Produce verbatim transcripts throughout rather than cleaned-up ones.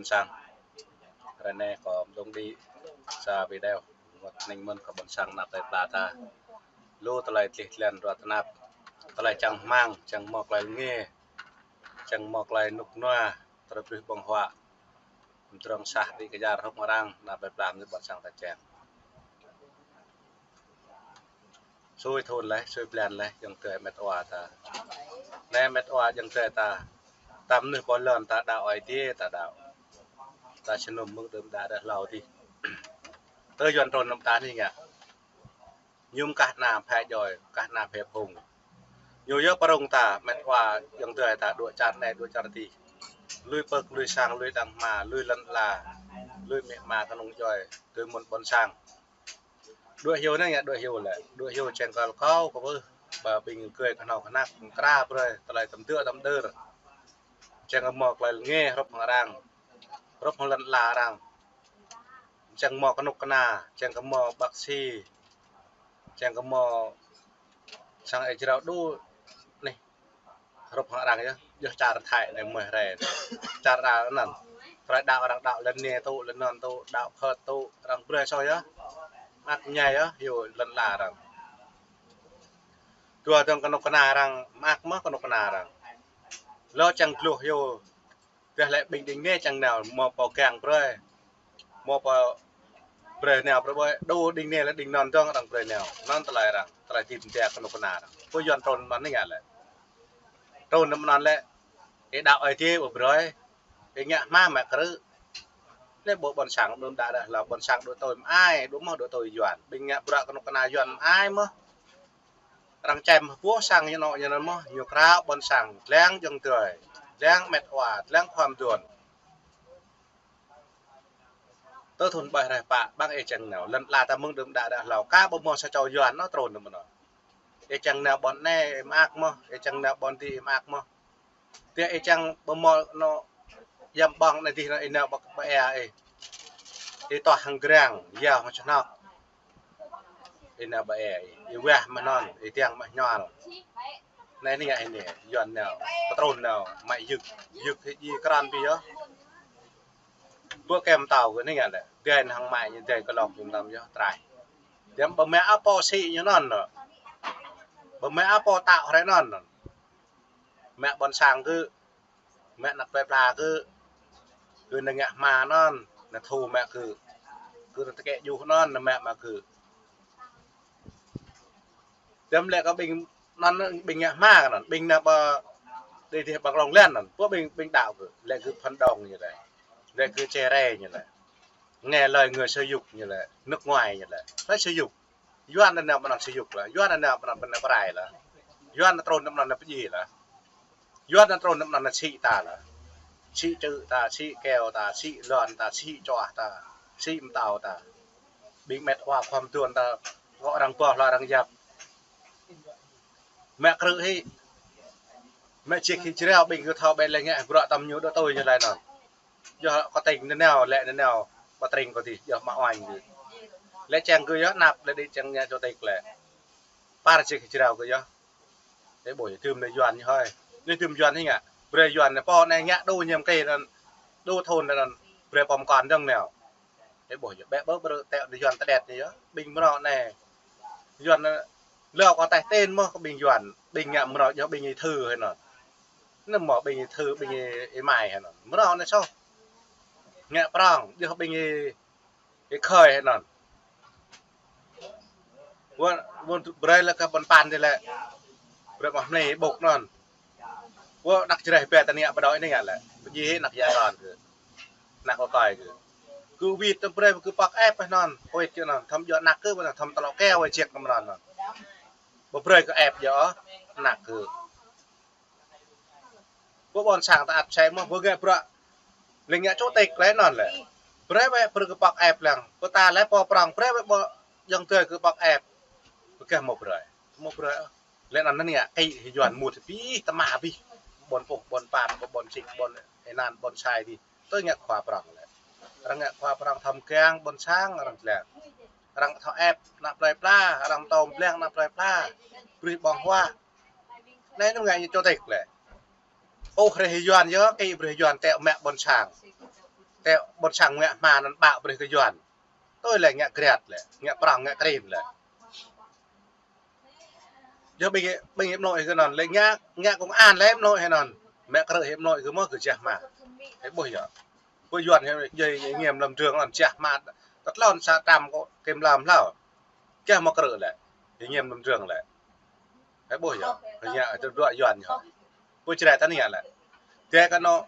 Sang. Ră anai kâo mơ̆ng đĭ sa video. Wơ̆t anai mơ̆n kơ ƀôn sang ană plơi pla ta. Lu tơlơi tlih tlen ruă tơnap. Tơlơi čang hmang, čang hmâo tơlơi lnge, čang hmâo tơlơi rơnŭk rơnua, tơlơi brơi ƀơ̆ng huă. Mơdrŏng sah đĭ kơjar hrup hăng arăng, ană plơi pla mơ̆ng ƀôn sang ta čang. Sui thun laih, sui blan laih, ayŏng adơi met wa ta. Anai met wa ayŏng adơi ta. Ta mơnuih pô lŏn ta đaŏ Ơi Adai ta đaŏ. Ta jơnum mơ̆ng đưm đă đă hlâo adih. Tơ Yuan trŭn anăm ta anai ngă. Ñu kah ană phe djoi, kah ană phe phung. Ñu yơh prŏng ta, met wa ayŏng adơi ta, dŏ čar anai, dŏ čar adih. Lui pơ̆k, lui sang, lui đang hma, lui lŏn ala, lui amĭ ama kơnung djoi, tui mơ̆n ƀôn sang. Dŏ hyu anai ngă dŏ hyu lĕ. Dŏ hyu čang kơ kâo kơ ƀuh. Ba ƀing gơ̆ kơhnâo kơhnăk, kra brơi, tơlơi tơm dơ̆ tơm đơr. Čang kơ hmâo tơlơi lnge hrup hăng arăng. Hrup hăng lŏn ala arăng. Čang kơ hmâo kơnuk kơna, čang kơ hmâo bác sĩ. Čang kơ hmâo sang ơi jrao dŏ anai. Hrup hăng arăng yơh, yơh čar Thái anai mơ̆ rai. Čar arăng anŭn. Tơlơi đaŏ arăng đaŏ lŏn anai tŭ, lŏn anŭn tŭ, đaŏ khŏt tŭ, arăng brơi soh yơh. Mơak mơñai yơh, hyu lŏn ala arăng. Dua dơ̆ng kơnuk kơna arăng, mơak mơ̆ kơnuk kơna arăng. Lŏ čang tơluh hyu, tơdah lĕ ƀing đing anai čang nao, hmâo pô kiăng brơi. Hmâo pô brơi nao brơi ƀơi, dŏ đing anai lĕ đing anŭn dơ̆ng arăng brơi nao. Anŭn tơlơi arăng, tơlơi tĭp tia kơnuk kơna arăng. Pô Yuan trŭn mơ̆n anai ngă lĕ. Trŭn anăm anŭn lĕ, ih đaŏ Ơi Adai ƀu brơi, ih ngă hma mă krư̆. Lĕ ƀu ƀôn sang đưm đă đă hlâo ƀôn sang dŏ tui mơai, dŏ mơ̆ dŏ tui Yuan. Ƀing ngă bruă kơnuk kơna Yuan mơai mơ̆. Arăng čem hơpuh sang ñu anŏ ñu anŭn mơ̆, ñu krao ƀôn sang, dlăng ayŏng adơi, dlăng met wa, dlăng khua mơduôn. Tơ thun ƀai rai pă, ƀăng ih čang nao, lŏn ala ta mơ̆ng đưm đă đă hlâo, ka ƀu hmâo sa čô Yuan anŏ trŭn anăm anŭn. Ih čang nao ƀôn anai, ih mơak mơ̆, ih čang nao ƀôn adih, ih mơak mơ̆. Tơdah ih čang ƀu hmâo anŏ yăm ƀơ̆ng anai adih anŏ ih nao ƀơi ƀơi ia ih. Ih tuah hăng grăng, yua hăng čơhnŏk. Ih nao ƀơi ia ih. Ih wah mơ̆ anŭn, ih tiăng mơ̆ hñual. Anai anai ngă anai, Yuan nao, pơtrŭn nao, mă yŭk, yŭk hĭ ji krăn pi yơh. Ƀu kĕm tao kơ anai ngă lĕ, dai hăng mă ñu dai kơ lŏk ñu tam yơh, trai. Yăm ƀu mă apô sĭ ñu anŭn anŏ. Ƀu mă apô tao hrơi anŭn anŏ. Mă ƀôn sang kơ, mă ană plơi pla kơ, kơ ană ngă hma anŭn, ană thu mă kơ, kơ ană tơkĕ juh anŭn, ană mă mă kơ. Yăm lĕ kơ ƀing anŭn, ƀing ngă hma anŭn, ƀing ană ƀă, đĭ đĭ ƀă glông lĕ anŭn, pô ƀing, ƀing đaŏ kơ, lĕ kơ phản động ñu lĕ, lĕ kơ che rai ñu lĕ, nghe lời người xúi giục ñu lĕ, nước ngoài ñu lĕ, phải xúi giục. Yuan anŭn nao ƀơi anŭn xúi giục lĕ, Yuan anŭn nao ƀơi anŭn pơrai lĕ, Yuan anŭn trŭn anŭn pơdjai lĕ, Yuan anŭn trŭn anŭn sĭ ta lĕ, sĭ čư̆ ta, sĭ keo ta, sĭ lŏn ta, sĭ čuah ta, sĭ mơtâo ta, ƀing met wa khua mơduôn ta, gŏ arăng boh lŏ arăng yap, mă krư̆ hĭ, mă čih hĭ jrao ƀing gơ̆ thâo ƀĕ lĕ ngă bruă tam ñu dŏ tui ñu laĭ anŭn. Yơh kơ tring anai nao, lĕ anai nao, kơ tring kơ adih, yơh mă oanh adih. Lĕ čang kơ yơh anăp, lĕ đĭ čang ñu čô tĕk lĕ. Păr čih jrao kơ yơh. Tơ ƀuh yơh tơm anai Yuan ñu hơi. Anai tơm Yuan hĭ ngă. Brơi Yuan anai pô anai ngă dŏ ñem kơ anŭn. Dŏ thun anŭn. Brơi pơm kon dơ̆ng nao. Tơ ƀuh yơh ƀĕ ƀơ brơi tĕ anai Yuan tơđet anai yơh. Ƀing mơnŏ anai. Yuan anai. Lơ kơ taih ten mơ̆ kơ ƀing Yuan. Ƀing ngă mơnŏ yơh ƀing ih thư hơi anŭn. Anŭn mơ̆ ƀing ih thư ƀing ih mai hơi anŭn. Mơnŏ anai soh. Ngă prŏng. Yơh ƀing ih Ih khơi hĕ anŭn. Wơ̆n, wơ̆n brơi lĕ kơ ƀôn păn dih lĕ. Brơi mă hmlei ƀŭk anŭn. Wơ̆n anăk Jrai pĕ tơnă pơdŏ anai ngă lĕ. Pơjing hĭ anăk Ia Ron kơ. Anăk Kơi kơ. Kơ wĭt tơm brơi kơ pŏk ĕp hĕ anŭn. Wĭt kơ anŭn. Thâo djơ̆ anăk kơ, thâo tơlŏ keo wai jek anŭn anŭn. Ƀu brơi kơ ĕp djơ̆ anăk kơ. Pô ƀôn sang ta ăt sĕ mơ̆, pô ngă bruă. Lĕ ngă čô tĕk lĕ anŭn lĕ. Brơi wĕ brơi kơ pŏk ĕp lăng. Pô ta lĕ pô prŏng, brơi wĕ ƀơ ayŏng adơi kơ pŏk ĕp. Pơkeh mơ̆ brơi. Mơ̆ brơi. Lĕ anŭn anai ngă kĭ hĭ Yuan mŭt hĭ abih, tơma abih. Ƀôn puh, ƀôn păn, ƀôn čik, ƀôn ênan, ƀôn sai adih. Tui ngă khua prŏng lĕ. Arăng ngă khua prŏng thâo mơgang, ƀôn sang, arăng lĕ. Arăng thâo ĕp, ană plơi pla, arăng thâo blang, ană plơi pla. Brơi ƀơ̆ng huă. Anai anŭn ngă ñu čô tĕk lĕ. Ôh, brơi hĭ Yuan yơh, kĭ brơi hĭ Yuan tĕ mă ƀôn sang. Tơ ƀôn sang ngă hma anŭn ƀă brơi kơ Yuan. Tui lĕ ngă Grăt lĕ, ngă Prăng, ngă Krin lĕ. Yơh ƀing, ƀing mlô kơ anŭn lĕ ngă, ngă công an lĕ mlô kơ anŭn. Mă krư̆ hĭ mlô kơ mơ̆ kơ jah hma. Hĭ ƀuh yơh. Pơ Yuan hĭ, yơh, yơh, ngiăm lăm trường lăm jah hma. Tơtlon sa trăm kơ kiểm lâm hlâo. Jah mă krư̆ lĕ. Yơh ngiăm lăm trường lĕ. Hĭ ƀuh yơh. Hĭ ngă tơdruă Yuan yơh. Pơ Jrai ta anai lĕ. Tơ kơ anŭn,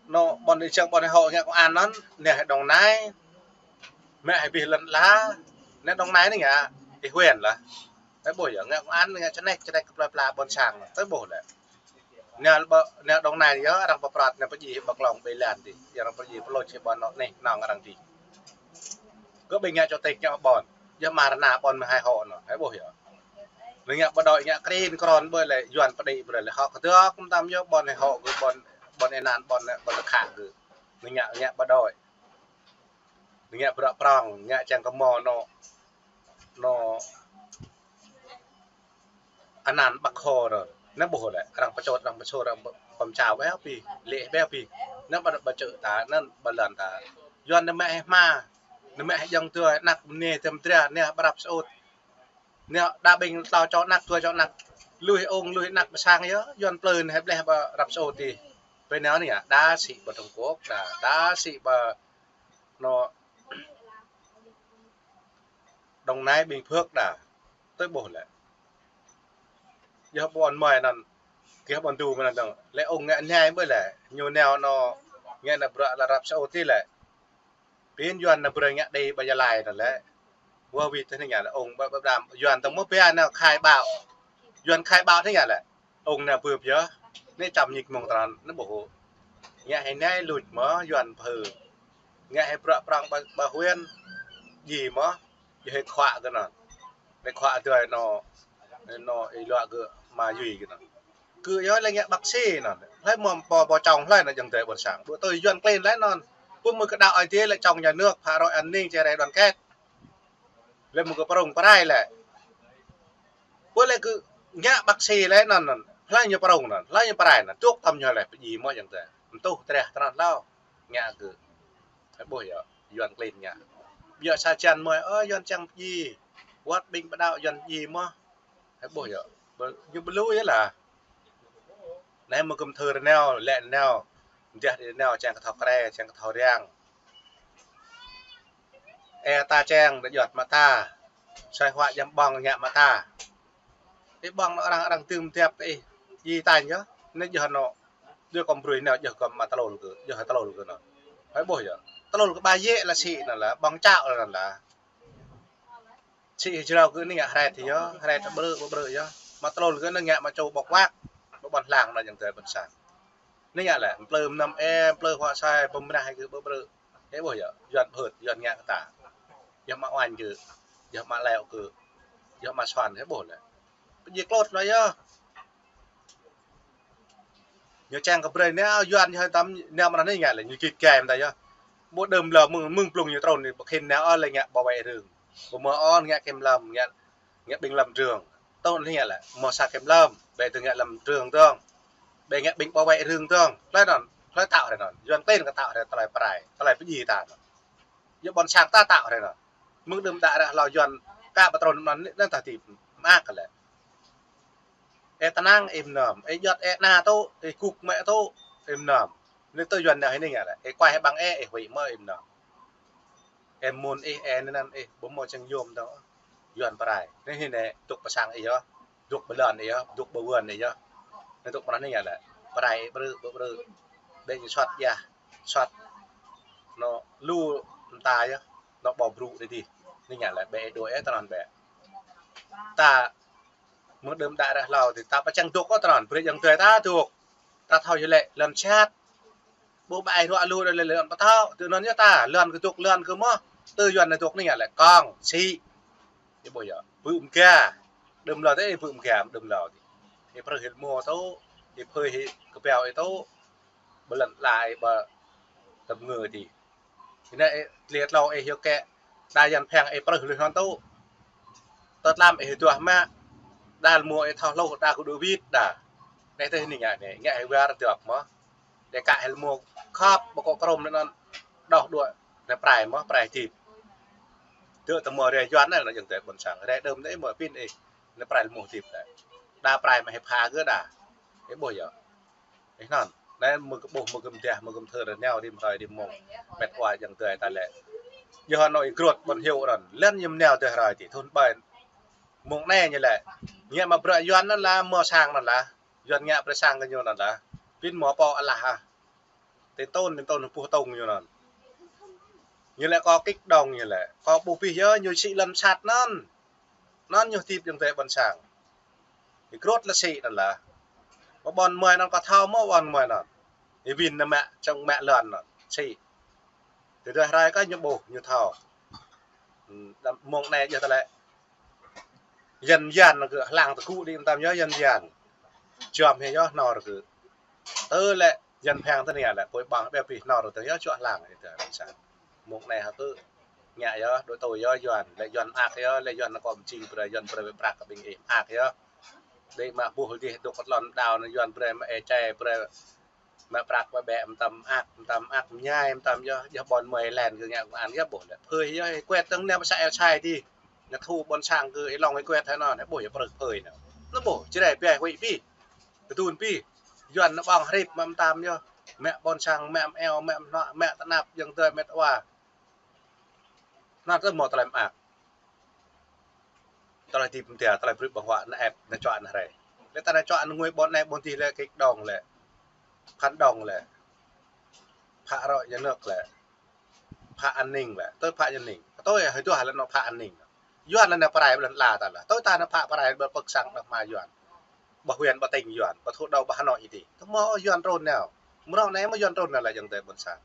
anŭn ƀôn ih čang ƀôn ih hŏ ngă công an anŭn, anai Đồng Nai, mă hĭ abih lŏn ala, anai Đồng Nai anai ngă, ih huyện lah. Hĭ ƀuh yơh, ngă công an, ngă čơnĕk, čơnĕk kơ plơi pla ƀôn sang, tui ƀuh lĕ. Anai ƀơ, anai Đồng Nai yơh, arăng pơprăt, anai pơjing ƀơi Klông Bê Lan adih, arăng pơjing pơlôč ƀơi anŭn anai, nŏng arăng adih. Kơ ƀing ngă chủ tịch ngă ƀôn. Yơh mă rơna ƀôn mơ̆ hai hộ anŭn. Hĭ ƀuh yơh. Anŭn ngă bộ đội ngă Krin krôn ƀơi lĕ Yuan pơđĭ brơi lĕ hŏ kơdơ̆k mơtam yơh ƀôn hai hộ kơ ƀôn, ƀôn ê nan ƀôn, ƀôn tơkhă kơ. Anŭn ngă, ngă bộ đội. Anŭn ngă bruă prŏng, ngă čang kơ mơ̆ anŭn, anŭn anăn Bác Hồ anŭn. Anŭn ƀuh lĕ, arăng pơčot, arăng pơčot, arăng pơm čao ƀĕ pĭ, lĕ ƀĕ pĭ. Anŭn ƀă, ƀă čư̆ ta, anŭn ƀă lŏn ta. Yuan anŭn mă hĭ hma, anŭn mă hĭ ayŏng adơi, anăk mơnê tơm dra, anai ƀă răp sơut. Anai đa ƀing tlâo čô anăk, dua čô anăk. Lui ung, lui anăk pơ sang yơh, Yuan plư anai hĭ bleh ƀă răp sơut adih. Pơ anai anai yơh, đa sĭ ƀă Trung Quốc, đa, đa sĭ ƀă anŭn Đồng Nai Bình Phước đa. Tui ƀuh lĕ. Yơh ƀôn mơi anŭn, kiăng ƀôn du mơi anŭn dơ̆ng. Lĕ ung ngă anai ƀơi lĕ, ñu nao anŭn, ngă anŭn bruă lăm răp sơut adih lĕ. Pĭn Yuan anŭn brơi ngă đĭ ƀơi Gia Lai anŭn lĕ. Wơ̆t wĭt tơ anai ngă lĕ ung ƀă, ƀă đam Yuan tơ̆ng mơ̆ pia anŭn khai báo. Yuan khai báo anai ngă lĕ. Ung anŭn bưp yơh. Anai čăm ñik mơ̆ng tơnăn, anŭn ƀuh. Ngă hĭ anai luč mơ̆ Yuan pơhư̆. Ngă hĭ bruă prŏng ƀă, ƀă huyện. Djai mơ̆, djai hĭ khua kơ anŭn. Anai khua adơi anŭn, anŭn ih luă kơ mă yui kơ anŭn. Kơ yơh lĕ ngă bác sĩ anŭn. Hlơi mơ̆ pô, pô čong hlơi anŭn ayŏng adơi ƀôn sang. Ƀu tui Yuan klin lĕ anŭn. Pô mơ̆ kơ đaŏ Ơi Adai lĕ čong nhà nước, phá rối an ninh, chia rẽ đoàn kết. Lĕ mơ̆ kơ prŏng pơrai lĕ. Pô lĕ kơ ngă bác sĩ lĕ anŭn, anŭn. Hlơi ñu prŏng anŭn, hlơi ñu pơrai anŭn. Čuk tơm ñu lĕ pơjing mơ̆ ayŏng adơi. Mơtuh treh tơnăn hlâo. Ngă kơ. Hĭ ƀuh yơh, Yuan klin ngă. Biă sa čan mơi, ơ, Yuan čang pơjing. Wơ̆t ƀing pơđaŏ Yuan pơjing mơ̆. Hĭ ƀuh yơh. Ƀơ, ñu ƀlŭ yơh lah. Anai mơ̆ kơ mơthưr nao, lĕ nao. Mơdah đĭ nao, čang kơ thâo krê, čang kơ thâo răng. Ê ta čang, đa juăt mă ta. Sai huă jăm ƀơ̆ng ngă mă ta. Ih ƀơ̆ng anŭn arăng, arăng tơm tiap kơ ih. Djai tañ yơh. Anai yơh anŭn. Djơ̆ kơ mơbrơi nao yơh kơ mă tơlôl kơ, yơh tơlôl kơ anŭn. Hĭ ƀuh yơh. Tơlôl kơ ba yĕ lah sĭ anŭn lah, ƀơ̆ng čao lah anŭn lah. Sĭ hĭ jrao kơ anai ngă hret yơh, hret ƀrư̆, ƀrư̆ yơh. Mă tơlôl kơ anŭn ngă mă čô ƀŏk wăk, ƀơ̆ng ƀơ̆ng hlang anŭn ayŏng adơi ƀôn sang. Anai ngă lĕ, plư mơnam ê, plư huă sai, pơmrah kơ ƀrư̆, ƀrư̆. Hĭ ƀuh yơh, Yuan pơhưt, Yuan ngă kơ ta. Yơh mă oanh kơ, yơh mă leo kơ, yơh mă suan, hĭ ƀuh lĕ. Pơjing klôt anŭn yơh. Ñu čang kơ brơi anai Yuan ñu hơi tơm anai mơ̆ anai ngă lĕ ñu git gai mơ̆n ta yơh. Ƀu đưm lơ mơ̆ng, mơ̆ng blung ñu trŭn anai ƀu khĭn nao ôh lĕ ngă bảo vệ rừng. Ƀu mơ̆ ôh ngă kiểm lâm, ngă, ngă ƀing lâm trường. Tơl anai ngă lĕ mơ̆ sa kiểm lâm, ƀĕ tơ ngă lâm trường dơ̆ng. Ƀĕ ngă ƀing bảo vệ rừng dơ̆ng. Hlơi anŭn, hlơi tao hrơi anŭn. Yuan klin kơ tao hrơi tơlơi pơrai, tơlơi pơjing ta anŭn. Yơh ƀôn sang ta tao hrơi anŭn. Mơ̆ng đưm đă ră hlâo Yuan ka pơtrŭn anŭn anai ta ti mă kơ lĕ. Ê tơnăng ih mơnam, ê juăt ê ană tŭ, ê kŭk mĕ tŭ, ih mơnam. Anai tơ Yuan anai hĭ anai ngă lĕ, ê kuai hĭ ƀăng ê, ê huĭ mơ̆ ih mơnam. Ê mơ̆n ih, ê anai anŭn ih, ƀu mơ̆ čang yôm dơ̆ng. Yuan pơrai. Anai hĭ anai, dŏ pơ sang ih yơh, dŏ pơ lŏn ih yơh, dŏ pơ wơ̆n ih yơh. Anai dŏ pơ anai ngă lĕ, pơrai ƀrư̆, ƀrư̆, ƀrư̆. Ƀĕ ñu suăt yơh, suăt. Anŭn lu mơta yơh, anŭn ƀâo brŭ anai adih. Anai ngă lĕ, ƀĕ đuaĭ ê tơnăn ƀĕ. Ta Mơ̆ng đưm đă ră hlâo adih ta ƀu čang dŏ kơ tơnăn, brơi ayŏng adơi ta dŏ. Ta thâo yơh lĕ, lŏn sat. Ƀu ƀai ruă lu đơi lĕ lŏn pơthâo, tui anŭn yơh ta, lŏn kơ dŏ, lŏn kơ mơ̆, tơ Yuan anai dŏ anai ngă lĕ, kông, sĭ. Ih ƀuh yơh, bưp mơga. Đưm hlâo adih, ih bưp mơga, đưm hlâo adih. Ih prơh hĭ rơmô tŭ, ih phơi hĭ kơƀao ih tŭ, ƀơi lŏn ala ih ƀơi tơm ngơ adih. Anai ih tơlơi tlâo ih yơh kĕ, đa Yuan phiăng ih prơh lui anŭn tŭ. Tơl tlam ih duah mă, đa rơmô ih thâo hluh, đa kơ đu wĭt, đa. Anai tơ anai ngă anai, ngă ih war dŏp mơ̆. Rai kă hel mô khăp, ƀu kơ krôm anŭn, đŏh đuaĭ, anai prai mơ̆, prai hơdip. Tơ tơ mơ̆ rai Yuan anai lĕ ayŏng adơi ƀôn sang. Rai đơm anai mơ̆ pin ih, anai prai hel mô hơdip lĕ. Đa prai mă hê pha gơ̆ đa. Ih ƀuh yơh. Ih anŭn. Anai mơ̆ kơ ƀuh, mơ̆ kơ mơdah, mơ̆ kơ mơthơ, rơneo rĭm hrơi rĭm mông. Met wa ayŏng adơi ta lĕ. Yơh anŭn ih krut ƀôn hyu anŭn. Lĕ ñu mơneo tơ hrơi ti thun ƀai. Mông anai ñu lĕ. Ngă mă bruă Yuan anŭn lah, mơ̆ sang anŭn lah. Yuan ngă brơi sang kơ ñu anŭn lah. Pin mơ̆ pô alah ah. Tê tôn, tê tôn puh tông ñu anŭn. Ñu lĕ kơ kik đong ñu lĕ. Kơ ƀu pih yơh, ñu sĭ lăn sat anŭn. Anŭn ñu hơdip ayŏng adơi ƀôn sang. Ih krut lĕ sĭ anŭn lah. Mơ̆ ƀôn mơi anŭn kơ thâo mơ̆ ƀôn mơi anŭn. Ih win anŭn mă, čong mă lăn anŭn. Sĭ. Tơdah rai kơ ñu ƀuh, ñu thâo. Hm, đăm mông anai yơh ta lĕ. Dân gian anŭn kơ hlang tơgŭ đĭ mơtam yơh dân gian. Čom hê yơh hnor kơ. Tơ lĕ dân phang tơ anai lĕ, pui ƀăng ƀĕ pih hnor tơ yơh čuă hlang ih tơ ƀôn sang. Mông anai hă kơ. Ngă yơh, đuaĭ tui yơh Yuan, lĕ Yuan mơak yơh, lĕ Yuan anŭn kơ mơčing brơi, Yuan brơi ƀĕ prăk kơ ƀing ih mơak yơh. Đĭ mă ƀuh dih dŏ kơ tlôn đao anŭn Yuan brơi mă ê čai brơi mă prăk ƀĕ ƀĕ mơtam mơak, mơtam mơak mơñai mơtam yơh, yơh ƀôn mơi len kơ ngă công an yơh ƀuh lĕ. Phơi yơh, ih kuet tơ̆ng anai pơsă eo sai dih. Ngă thu ƀôn sang kơ ih lŏng ih kuet hă anŭn, anai ƀuh yơh prơ̆k phơi anŭn. Anŭn ƀuh, čơđai pia huĭ pih. Kơdun pih. Yuan anŭn ƀơ̆ng hrip mă mơtam yơh. Mă ƀôn sang, mă mơeo, mă mơnuă, mă tơnap, ayŏng adơi met wa. Anŭn tơ mơ̆ tơlơi mơak. Tơlơi hơdip mơda, tơlơi brơi ƀơ̆ng huă, anŭn ĕp, anŭn čuă anŭn hrơi. Lĕ ta anŭn čuă anŭn ngui ƀôn anai ƀôn dih lĕ kik đong lĕ. Phăn đong lĕ. Phă rŏ nhà nước lĕ. Phă an ninh lĕ. Tui phă an ninh. Tui hơi duah lĕ anŭn phă an ninh. Yuan lĕ anŭn prai ƀlăn la ta lah. Tui ta anŭn phă prai ƀlăn pơk sang anŭn hmua Yuan. Ƀah huyện ƀah tỉnh Yuan. Ƀah thủ đô ƀah Hà Nội dih. Tơ mơ̆ Yuan trŭn nao. Mrâo anai mơ̆ Yuan trŭn nao lĕ ayŏng adơi ƀôn sang.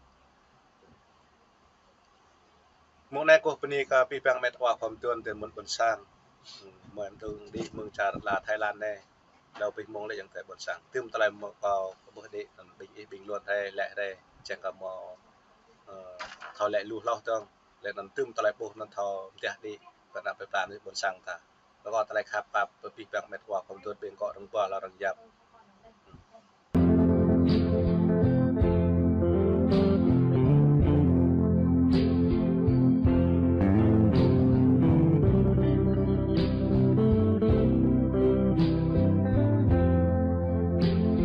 Mông anai kơkuh bơni kơ abih bang met wa khua mơduôn tơ mơ̆n ƀôn sang. Mơ̆n tơ̆ng đĭ mơ̆ng čar la Thái Lan anai. Hlâo abih mông lĕ ayŏng adơi ƀôn sang. Tơm tơlơi mơ̆ kâo kơ ƀuh đĭ anŭn ƀing ih ƀing lŏn hrơi lĕ hrơi. Čang kơ mơ̆, ơ, thâo lĕ lu hloh tơ̆ng. Lĕ anŭn tơm tơlơi ƀuh anŭn thâo mơdah đĭ. Kơ ană plei pla anai ƀôn sang ta. Kơ tơlơi khăp pap abih bang met wa khua mơduôn ƀing kơ rơ̆ng ƀuah lŏ rơ̆ng yap.